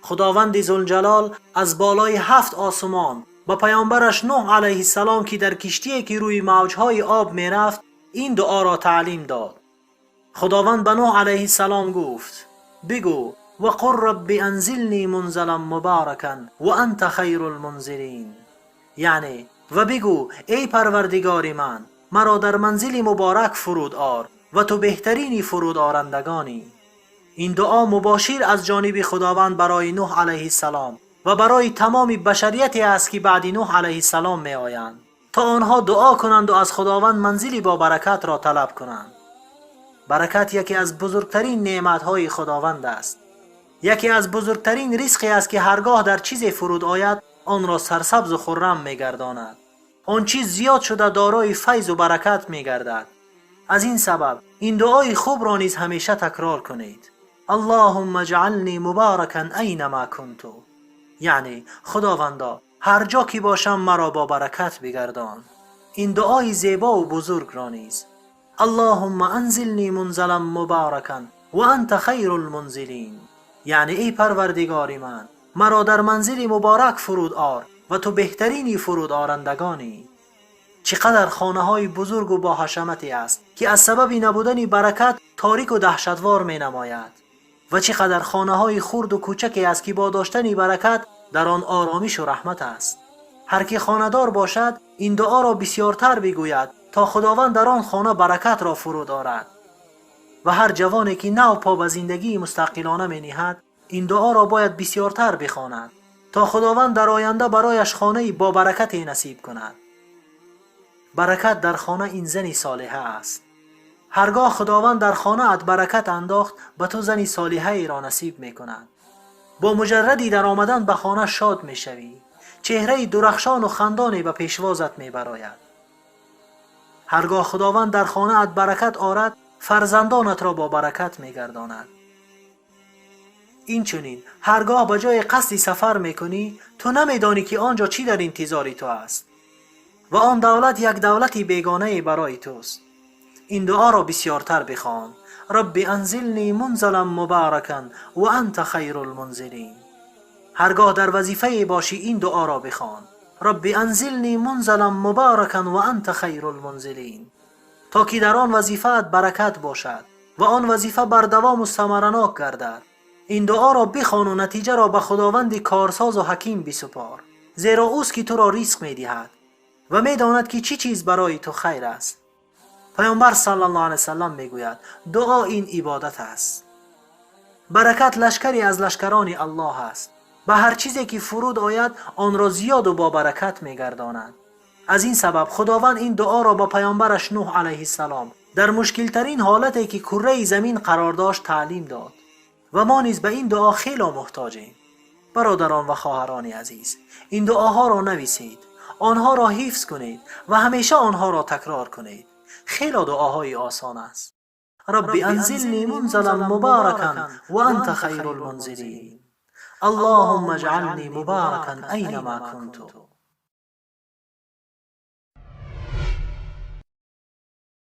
Худованди Зулҷалол аз болои ҳафт осмон ба паёмбараш Нӯҳ алайҳиссалом, ки дар киштие ки рӯи мавҷҳои об мерафт, ин дуоро таълим дод. Худованд ба Нӯҳ алайҳиссалом гуфт: бигӯ: وقل رب أنزلني منزلا مباركا وأنت خير المنزلين. یعنی و بگو: ای پروردگار من، مرا در منزلی مبارک فرود آر و تو بهترینی فرود آرندگانی. این دعا مباشر از جانب خداوند برای نوح علیه السلام و برای تمام بشریتی است که بعد نوح علیه السلام می آیند تا آنها دعا کنند و از خداوند منزلی با برکت را طلب کنند. برکت یکی از بزرگترین نعمتهای خداوند است. یکی از بزرگترین رزقی است که هرگاه در چیزی فرود آید، آن را سرسبز و خرم میگرداند. آن چیز زیاد شده دارای فیض و برکت میگردد. از این سبب این دعای خوب را نیز همیشه تکرار کنید: اللهم اجعلنی مبارکا اینما کنت. یعنی خداوندا، هر جا که باشم مرا با برکت بگردان. این دعای زیبا و بزرگ را نیز: اللهم انزلنی منزلا مبارکا و انت خیر المنزلین. یعنی ای پروردگار من، مرا در منزل مبارک فرود آر و تو بهترینی فرود آرندگانی. چقدر خانه های بزرگ و با حشمتی است که از سبب نبودن برکت تاریک و دهشتوار می نماید و چقدر خانه های خرد و کوچکی است که با داشتن برکت در آن آرامش و رحمت است. هر کی خانه‌دار باشد، این دعا را بسیارتر بگوید تا خداوند در آن خانه برکت را فرود آرد. و هر جوانی که نو پا به زندگی مستقلانه می نهد، این دعا را باید بسیارتر بخواند تا خداوند در آینده برایش خانه با برکت نصیب کند. برکت در خانه این زنی صالحه است. هرگاه خداوند در خانه ات برکت انداخت، به تو زنی صالحه ای را نصیب می کند. با مجردی در آمدن به خانه شاد می شوی. چهره درخشان و خندانی به پیشوازت می براید. هرگاه خداوند در خانه ات برکت آرد، فرزندانت را با برکت می گرداند. این چنین هرگاه به جای قصدی سفر می کنی، تو نمیدانی که آنجا چی در انتظار تو است و آن دولت یک دولت بیگانه برای توست. این دعا را بسیارتر بخوان: رب انزلنی منزلا مبارکا و انت خیر المنزلین. هرگاه در وظیفه باشی، این دعا را بخوان: رب انزلنی منزلا مبارکا و انت خیر المنزلین، تا که در آن وظیفه برکت باشد و آن وظیفه بر دوام و ثمرناک گردد. این دعا را بخوان و نتیجه را به خداوند کارساز و حکیم بسپار، زیرا اوست که تو را رزق میدهد و میداند که چی چیز برای تو خیر است. پیامبر صلی الله علیه وسلم میگوید: دعا این عبادت است. برکت لشکری از لشکران الله است. به هر چیزی که فرود آید، آن را زیاد و با برکت میگرداند. از این سبب خداوند این دعا را با پیامبرش نوح علیه السلام در مشکلترین حالتی که کره زمین قرار داشت تعلیم داد و ما نیز به این دعا خیلی محتاجیم. برادران و خواهران عزیز، این دعاها را نویسید، آنها را حفظ کنید و همیشه آنها را تکرار کنید. خیلی دعاهای آسان است: رب انزلنی منزلا مبارکا و انت خیر المنزلین. اللهم اجعلنی مبارکا اینما کنت.